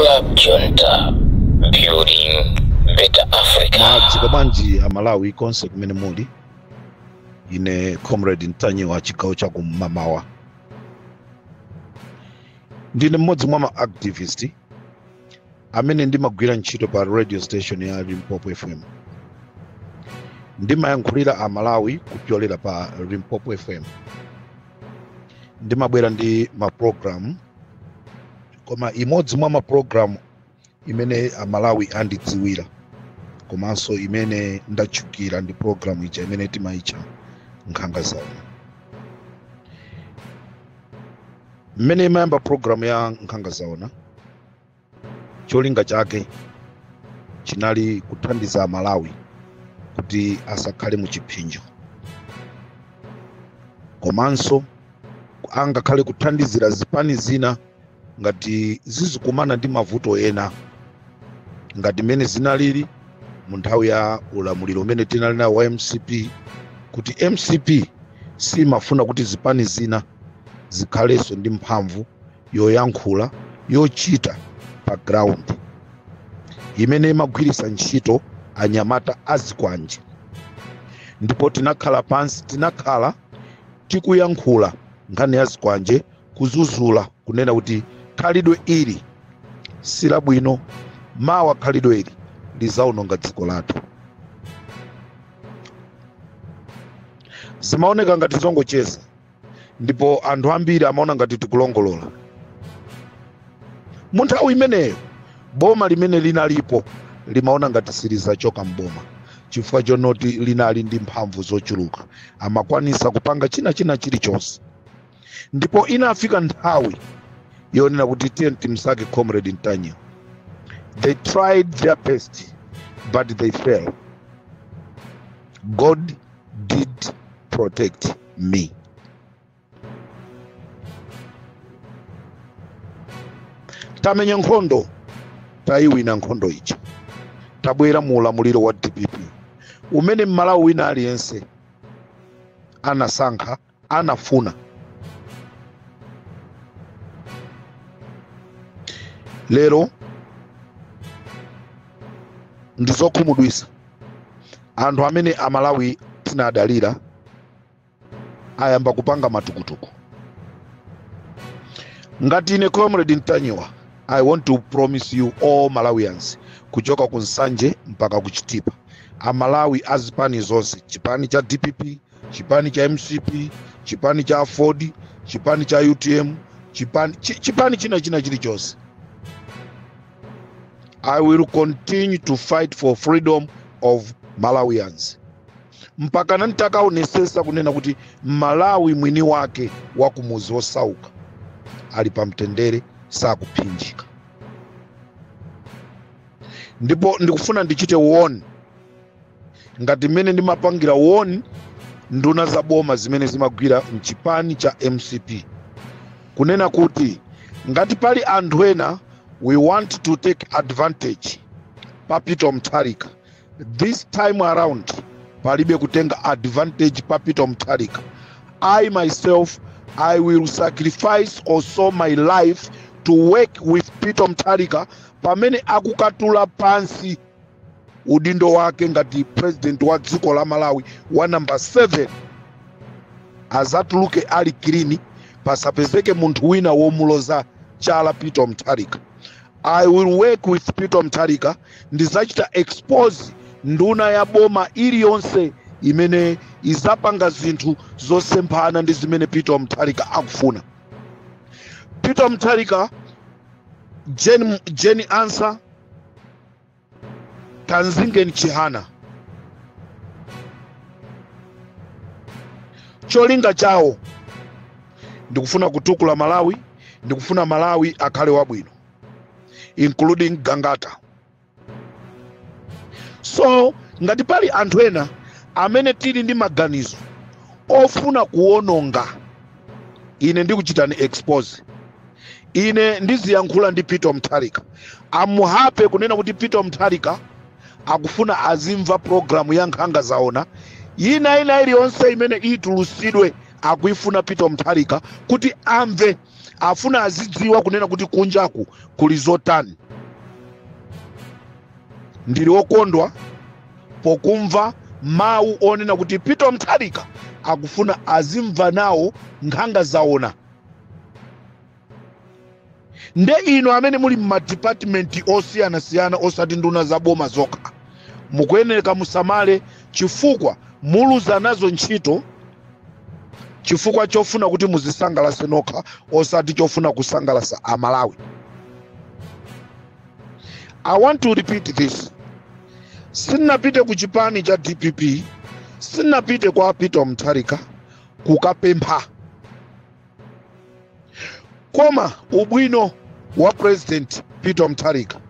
Club Junta, building better Africa. Mwadzuka bwanji Amalawi konse kumene muli? Ine Comrade Ntanyiwa, chigawo cha kumamawa. Ndine mmodzi mwa ma activist amene ndimagwira ntchito pa radio station ya Limpopo FM. Ndimayankhulira Amalawi kupyolera pa Limpopo FM. Ndimabwera ndi maprogram, koma imodzi mwa maprogram imene Amalawi andidziwira komanso imene ndatchukira ndi program ija imene timayitcha Nkhanga Zaona. Mmene imayamba program ya Nkhanga Zaona, cholinga chake chinali kuthandiza Amalawi kuti asakhale mu chipsinjo, komanso angakhale kuthandizira zipani zina ngati zizikumana ndi mavuto ena ngati mmene zinalili mu nthawi ya ulamuliro umene tinali nawo wa MCP, kuti MCP simafuna kuti zipani zina zikhalenso ndi mphamvu yoyankhula, yochita pa ground, imene imagwiritsa ntchito anyamata azikwanje. Ndipo tinakhala pansi, tinakhala tikuyankhula nkhani ya zikwanje, kuzuzula, kunena kuti khalidwe ili silabwino, mawa khalidwe ili lizaononga dziko lathu. Zimaoneka ngati zongocheza, ndipo anthu ambiri amaona ngati tikulongolola. Mu nthawi imeneyo boma limene linalipo limaona ngati silizachoka mboma, chifukwa chonoti linali ndi mphamvu zochuluka, amakwanisa kupanga china chilichonse. Ndipo inafika nthawi yonena kuti tiye timsake Comrade Ntanyiwa. They tried their best, but they failed. God did protect me. Tamenya nkhondo, tayiwina nkhondo ija, tabwera mu ulamuliro wa DPP umene Mmalawi wina aliyense anasankha, anafuna. Lero ndizokhumudwitsa, anthu amene Amalawi tinadalira ayamba kupanga matukutuku. Ngati ine Comrade Ntanyiwa, I want to promise you all Malawians, kuchoka ku Nsanje mpaka ku Chitipa, Amalawi azipani zonse, chipani cha DPP, chipani cha MCP, chipani cha AFORD, chipani cha UTM, chipani china china chilichonse, I will continue to fight for freedom of Malawians mpaka nantakaonesesa kunena kuti Malawi mwini wake wakumuzi wosauka ali pamtendere, sakuphinjika. Ndipo ndikufuna ndichite warn ngati mmene ndimapangira warn nduna za boma zimene zimagwira mchipani cha MCP, kunena kuti ngati pali anthu ena we want to take advantage pa Peter Mutharika, this time around palibe kutenga advantage pa Peter Mutharika. I myself, I will sacrifice also my life to work with Peter Mutharika pamene akukatula pansi udindo wake ngati president wa dziko la Malawi wa number 7, azatuluke ali clean, pasapezeke munthu wina womuloza chala Peter Mutharika. I will work with Peter Mutharika, ndizachita expose nduna ya boma iliyonse imene izapanga zinthu zosemphana ndi zimene Peter Mutharika akufuna. Peter Mutharika, Jane Ansah, Kanzingen Chihana, cholinga chawo ndikufuna kutukula Malawi, ndikufuna Malawi akhale wabwino, including Gangata. So ngati pali anthu ena amene tili ndi maganizo ofuna kuwononga, ine ndikuchitani expose. Ine ndiziyankhula ndi Peter Mutharika. I'm happy kunena kuti Peter Mutharika akufuna azimva programu ya Nkhanga Zaona ina iliyonse imene itulusidwe, akuifuna Peter Mutharika kuti amve, afuna azidziwa kunena kuti kunjaku kuli zotani. Ndili wokondwa pokumva mawu onena kuti Peter Mutharika akufuna azimva nawo nkhanga zaona. Nde ino amene muli m'madipatimenti osiyanasiyana, osati nduna za boma zokha, mukuyenereka musamale, chifukwa muluza nazo ntchito chifukwa chofuna kuti muzisangalase nokha, osati chofuna kusangalasa Amalawi. I want to repeat this: sindinapite ku chipani cha DPP, sindinapite kwa Peter Mutharika kukapempha, koma ubwino wa President Peter Mutharika,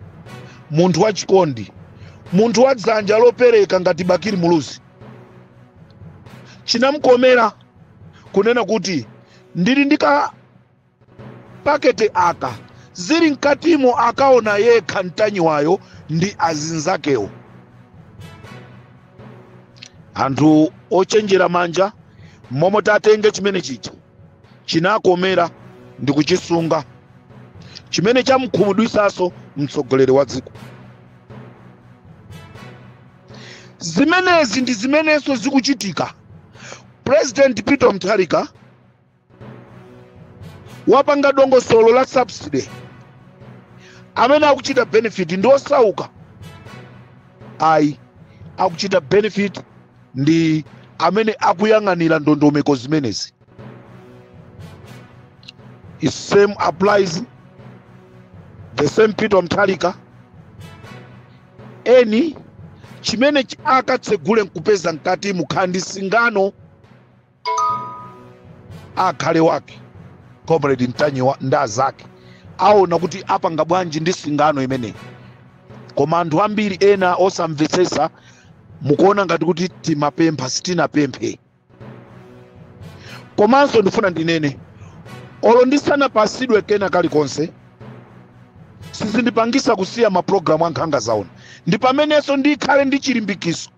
munthu wachikondi, munthu wa dzanja lopereka ngati Bakili Muluzi, chinamkomera kunena kuti ndili ndika pakete aka, zili mkatimo akaona yekha Mtanyiwayo ndi azinzakewo. Anthu ochenjera manja momwe tatenge chimene chija chinakomera ndi kuchisunga, chimene chamkhumudwisanso mtsogoleri wa dziko. Zimenezi ndi zimenenso zikuchitika. President Peter Mutharika wapanga dongosolo la subsidy. Amene akuchita benefit ndi osauka? Ayi, akuchita benefit ndi amene akuyang'anira ndondomeko zimenezi. The same applies, the same Peter Mutharika eni chimene akatsegule nkupeza mkati mukhala ndi singano, akhale wake Comrade Mtanyiwa ndi azake aona kuti apanga bwanji ndi singano imeneyi. Koma anthu ambiri ena osamvetsetsa mukuona ngati kuti timapempha. Sitinapemphe. Komanso ndifuna ndinene, olo ndisanapasidwe kena kalikonse, sizindipangisa kusiya mapulogalamu a Nkhanga Zaona. Ndi pamenenso ndikhale ndi chilimbikiso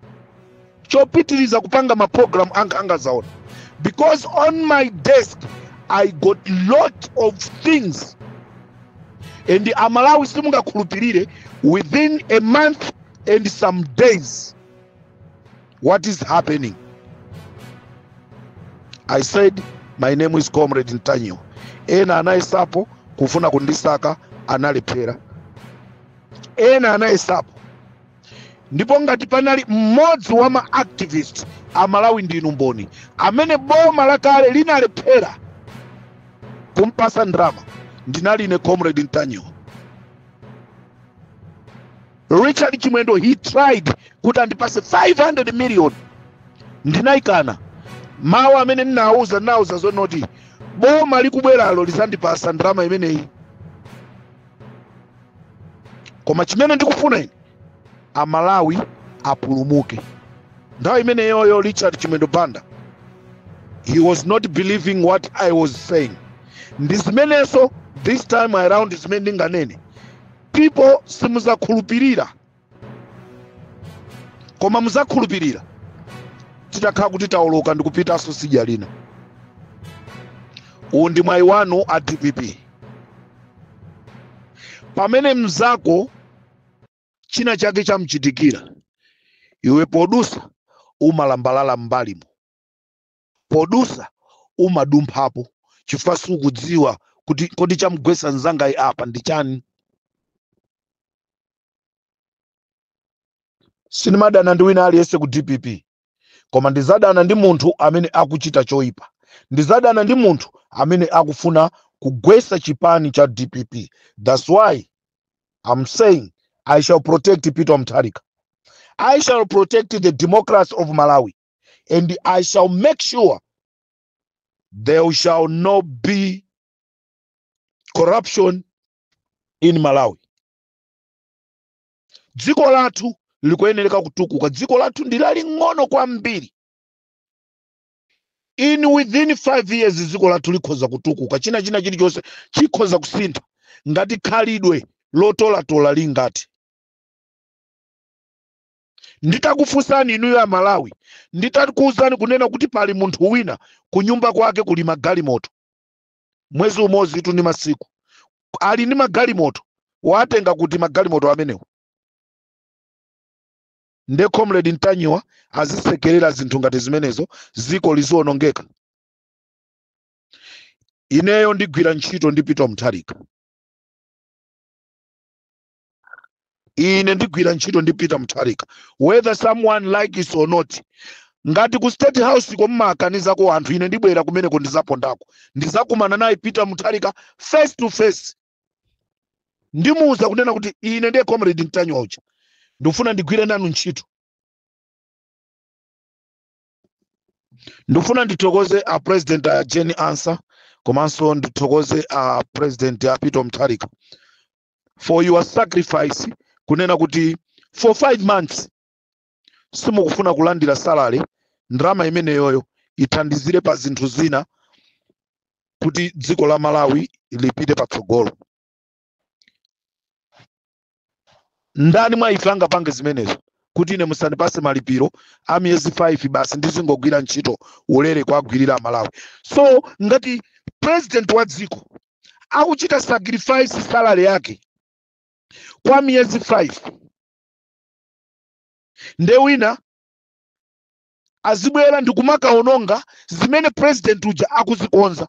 chopitiriza kupanga mapulogalamu a Nkhanga Zaona, because on my desk I got lot of things, and Amalawi simungakhulupirire, within a month and some days what is happening. I said my name is Comrade Ntanyiwa. Ena anayesapo kufuna kundisaka, analephera. Ena anayesapo, ndipo ngati panali mmodzi wa ma activist, Amalawi ndinu mboni, amene boma lakale linalephera kumpasa ndrama, ndinali ine Comrade Ntanyiwa. Richard Chimwendo, he tried kuti andipase 500 million, ndinayikana. Mawu amene ndinawuza, ndinawuza zonoti boma likubweralo lizandipasa ndrama imeneyi, koma chimene ndikufuna ine, Amalawi apulumuke. Nthawi imeneyoyo Richard Chimwendo Banda, he was not believing what I was saying. Ndi zimenenso this time around zimene ndinganene, people simuzakhulupirira, koma muzakhulupirira titakhala kuti taoloka ndikupitanso sidya lina. Uwu ndi mwayi wanu a DPP. Pamene mzako china chake chamchitikira, iwe podusa umalambalala m'mbalimo, podusa umadumphapo, chifukwa sukudziwa kuti kodi chamgwesa mzangayi apa ndi chani. Sindimadana ndi wina aliyense ku DPP, koma ndizadana ndi munthu amene akuchita choyipa, ndizadana ndi munthu amene akufuna kugwesa chipani cha DPP. That's why I'm saying I shall protect Peter Mutharika, I shall protect the democracy of Malawi, and I shall make sure there shall not be corruption in Malawi. Dziko lathu likuyenereka kutukuka. Dziko lathu ndi laling'ono kwambiri. In within 5 years dziko lathu likhoza kutukuka, china chilichonse chikhoza kusintha ngati khalidwe lotolatola lingati. Nditakufunsani inuyo Amalawi, nditakuwuzani kunena kuti pali munthu wina kunyumba kwake kuli magalimoto, mwezi umodzi tu ndi masiku ali ndi magalimoto, watenga kuti magalimoto amenewo? Nde Comrade Ntanyiwa azisekerera zinthu ngati zimenezo, ziko lizionongeka. Ineyo ndigwira ntchito ndi Peter Mutharika. Ine ndigwira ntchito ndi Peter Mutharika whether someone likes it or not. Ngati ku State House kommakanizako anthu, ine ndibwera kumeneko, ndizapondako, ndizakumana naye Peter Mutharika face to face. Ndimuuza kunena kuti ine ndiye Comrade Ntanyiwa uja, ndikufuna ndigwire nanu ntchito. Ndikufuna ndithokoze a President a Jane Ansah, komanso ndithokoze a President a Peter Mutharika for your sacrifice, kunena kuti for 5 months simukufuna kulandira salary, ndalama imeneyoyo ithandizire pa zinthu zina kuti dziko la Malawi lipite patsogolo. Ndani mwa ife angapange zimenezo, kuti ine musandipase malipiro a miyezi 5 basi ndizingogwira ntchito ulere kwagwirira Malawi? So ngati president wa dziko akuchita sacrifice salary yake kwa miyezi 5, nde wina azibwera ndikumakaononga zimene president uja akuzikonza,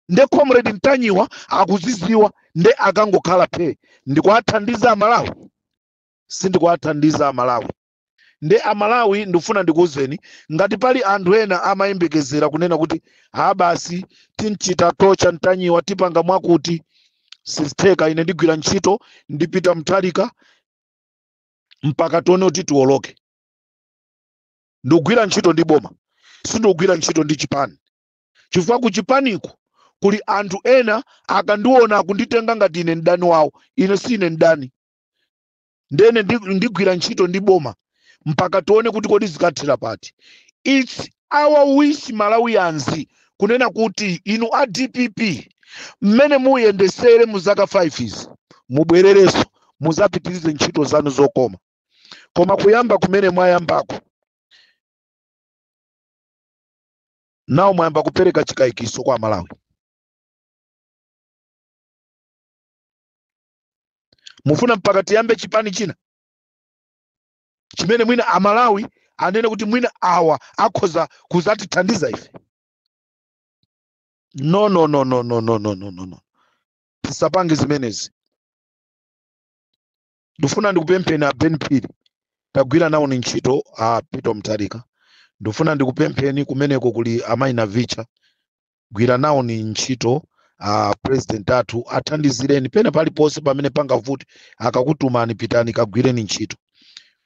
nde Comrade Ntanyiwa akuziziwa, nde akangokhala phe, ndikuwathandiza Amalawi? Sindikuwathandiza Amalawi. Nde Amalawi, ndikufuna ndikuwuzeni, ngati pali anthu ena amayembekezera kunena kuti ha basi tinchita tocha Ntanyiwa, tipanga mwakuti, sizitheka. Ine ndigwira ntchito ndipita Mutharika mpaka tione kuti tiwoloke. Ndikugwira ntchito ndi boma, sindikugwira ntchito ndi chipani, chifukwa ku chipaniko kuli anthu ena akandiona akunditenga ngati ine mdani wawo. Ine si ine mdani. Ndene ndigwira ntchito ndi boma mpaka tione kuti kodi zikathera pati. It's our wish, Malawians, kunena kuti inu a DPP mmene muyendesere mu zaka 5 izi, mubwererenso muzapitirize ntchito zanu zokoma. Koma kuyamba kumene mwayambako nawo, mwayamba kupereka chikayikiso kwa Malawi. Mufuna mpaka tiyambe chipani china chimene mwina Amalawi anene kuti mwina awa akhoza kuzatithandiza ife? No, no, no, no, no, no, no, no, no, no, tisapange zimenezi. Ndifuna ndikupempheni a Ben Phiri, tagwira nawo ni ntchito a Peter Mutharika. Ndifuna ndikupempheni, kumeneko kuli amayi Navicha, gwira nawo ni ntchito a president athu, athandizireni pena paliponse pamene pangavute. Akakutumani, pitani kagwireni ntchito.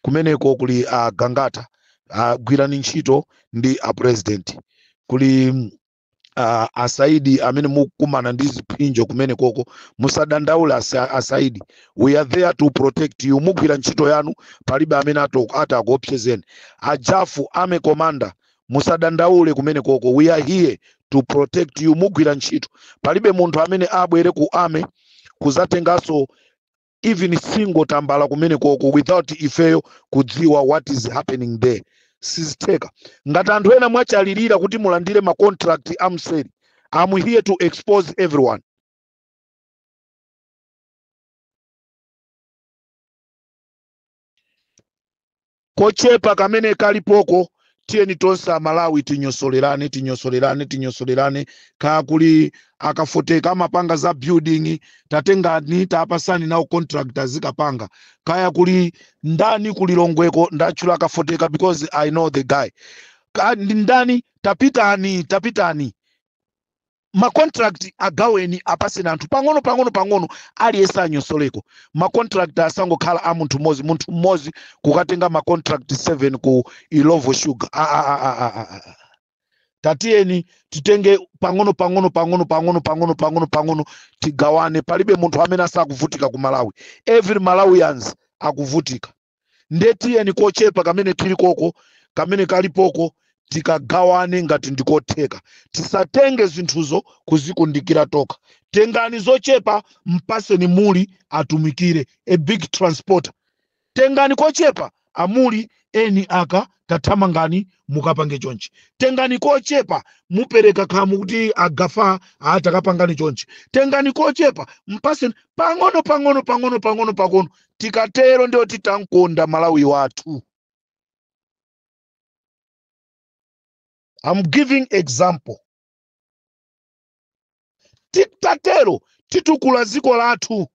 Kumeneko kuli a Gangata, gwirani ntchito ndi a president. Kuli asaidi amene mukumana ndi ziphinjo kumene koko, musadandaule asaidi, we are there to protect you. Mugwira ntchito yanu, palibe amene atakuopsezeni. Ajafu army commander, musadandaule kumene koko, we are here to protect you. Mugwira ntchito, palibe munthu amene abwere ku army kuzatenganso even single tambala kumene koko without ifeyo kudziwa what is happening there. Sizitheka. Ngati anthu ena mwachalirira kuti mulandire ma contract amseri, I'm here to expose everyone. Kochepa kamene kalipoko, tiyeni tonse Amalawi tinyosolerane, tinyosolerane, tinyosolerane. Kaya kuli akafoteka amapanga za building, tatengani tapasani nawo contract azikapanga. Kaya kuli ndani kulilongweko, ndatchula akafoteka because I know the guy. Ndi ndani, tapitani, tapitani, ma contract agaweni, apaseni anthu pang'ono pang'ono pang'ono, aliyense anyosoleko. Ma contract asangokhala a munthu mmodzi, munthu mmodzi kukatenga ma contract 7 ku Illovo Sugar. Ah, ah, ah, ah, ah, ah. Tatiyeni titenge pang'ono pang'ono pang'ono pang'ono pang'ono pang'ono pang'ono, tigawane. Palibe munthu amene asakuvutika ku Malawi, every Malawians akuvutika. Nde tiyeni kochepa kamene tili koko, kamene kalipoko, tikagawane ngati ndikotheka. Tisatenge zinthuzo kuzikundikira toka. Tengani zochepa, mpaseni muli atumikire a big transporter. Tengani kochepa, amuli eni aka, tathamangani mukapange chonchi. Tengani kochepa, mupereka khamu kuti agafa atakapangani chonchi. Tengani kochepa, mpaseni pang'ono pang'ono pang'ono pang'ono pang'ono. Tikatero ndiyo titankonda Malawi wathu. I'm giving example. Titatero titukula dziko lathu.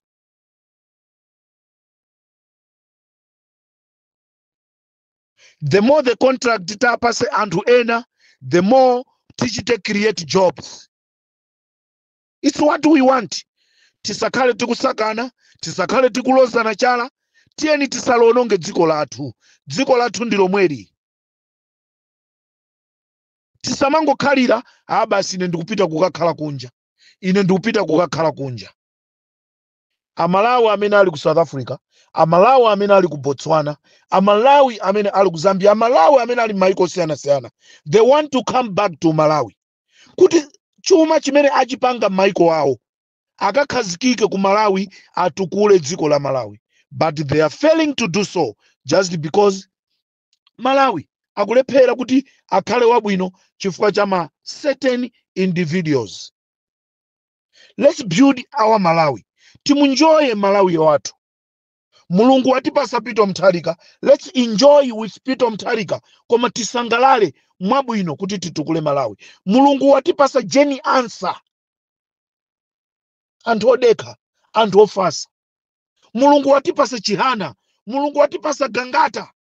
The more the contract tapase anthu ena, the more tichite create jobs. It's what we want. Tisakhale tikusakana, tisakhale tikulozana chala, tiyeni tisalononge dziko lathu. Dziko lathu ndi lomweli. Tisamangokhalira, basi ine ndikupita kukakhala kunja. Ine ndikupita kukakhala kunja. Amalawi amene ali ku South Africa, Amalawi amene ali ku Botswana, Amalawi amene ali ku Zambia, Amalawi amene ali m'mayiko osiyanasiyana, they want to come back to Malawi. Kuti chuma chimene achipanga m'mayiko awo akakhazikike ku Malawi, atukule dziko la Malawi. But they are failing to do so just because Malawi akulephera kuti akhale wabwino chifukwa cha ma certain individuals. Let's build our Malawi. Timunjoye Malawi wathu. Mulungu watipasa Peter Mutharika. Let's enjoy with Peter Mutharika. Koma tisangalale mwabwino kuti titukule Malawi. Mulungu watipasa Jane Ansah. Anthu odekha, anthu ofasa. Mulungu watipasa Chihana. Mulungu watipasa Gangata.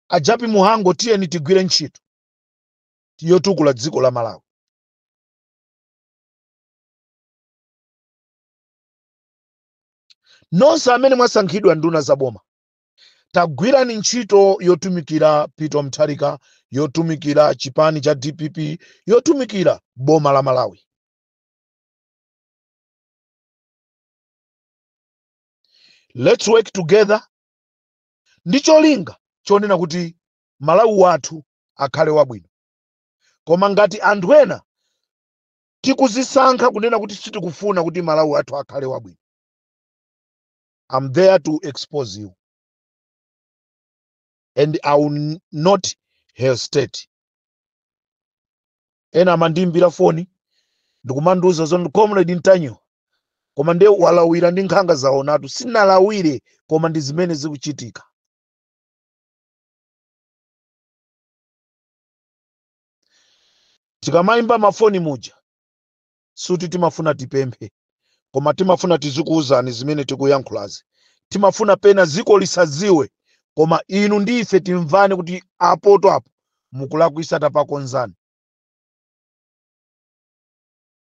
Ajapi Muhango, tiyeni tigwire ntchito yotukula dziko la Malawi. Nonse amene mwasankhidwa nduna za boma, tagwirani ntchito yotumikira Peter Mutharika, yotumikira chipani cha DPP, yotumikira boma la Malawi. Let's work together ndi cholinga chonena kuti Malawi wathu akhale wabwino. Koma ngati anthu ena tikuzisankha kunena kuti sitikufuna kuti Malawi wathu akhale wabwino, I'm there to expose you and I will not hesitate. Ena amandiyimbira foni ndikumandiuza zoni, Comrade Ntanyiwa, koma ndiye walawira ndi nkhanga zaonatu. Sinalawire, koma ndi zimene zikuchitika. Tikamayimba mafoni muja, suti timafuna tipemphe, koma timafuna tizikuwuzani zimene tikuyankhulazi. Timafuna pena ziko lisadziwe, koma inu ndi ife timvane kuti apoto apo mukulakwisa, tapakonzani.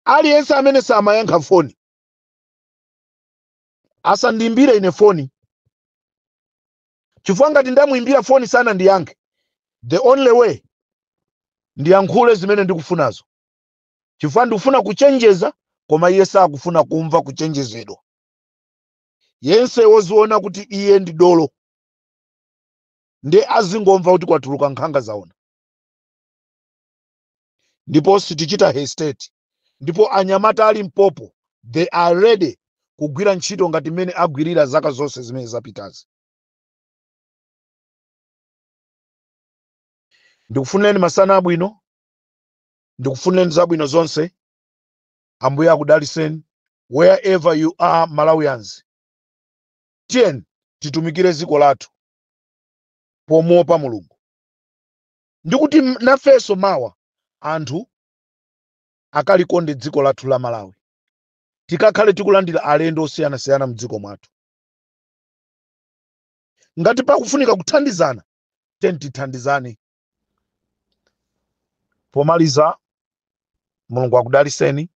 Aliyense amene samayankha foni asandiyimbire ine foni, chifukwa ngati ndamuyimbira foni sana ndiyankhe, the only way ndiyankhule zimene ndikufunazo, chifukwa ndikufuna kuchenjeza, koma iye sakufuna kumva kuchenjezedwa. Yense woziona kuti iye ndi dolo, ndiye azingomva kuti kwatuluka nkhanga zaona. Ndipo sitichita hesitate. Ndipo anyamata ali mpopo, they are ready kugwira ntchito ngati mmene agwirira zaka zonse zimene zapitazi. Ndikufunireni masana abwino, ndikufunireni zabwino zonse. Ambuye akudaliseni wherever you are, Malawians. Tiyeni titumikire dziko lathu pomuopa Mulungu, ndikuti nafenso mawa anthu akalikonde dziko lathu la Malawi, tikakhale tikulandira alendo osiyanasiyana mdziko mwathu. Ngati pakufunika kuthandizana, tiyeni tithandizane. Pomaliza, Mulungu akudaliseni,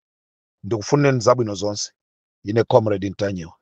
ndikufunireni zabwino zonse. Ine Comrade Ntanyiwa.